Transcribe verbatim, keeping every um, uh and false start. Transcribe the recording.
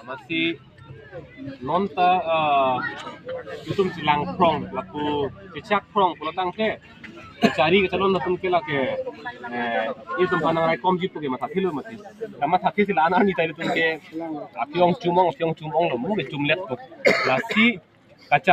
Amatsi non ta, ah, itum chelang phrong, lapu chechak phrong pulo tangte, kachari kachelon atum ke lake, eh, itum panang raikom ji pu ke mathathelo mati. Kamathathe si la-an arni ta itum ke aphi-ong chum-ong, aphi-ong chum-ong lo, mo ke chumlet pu. Lasi kacha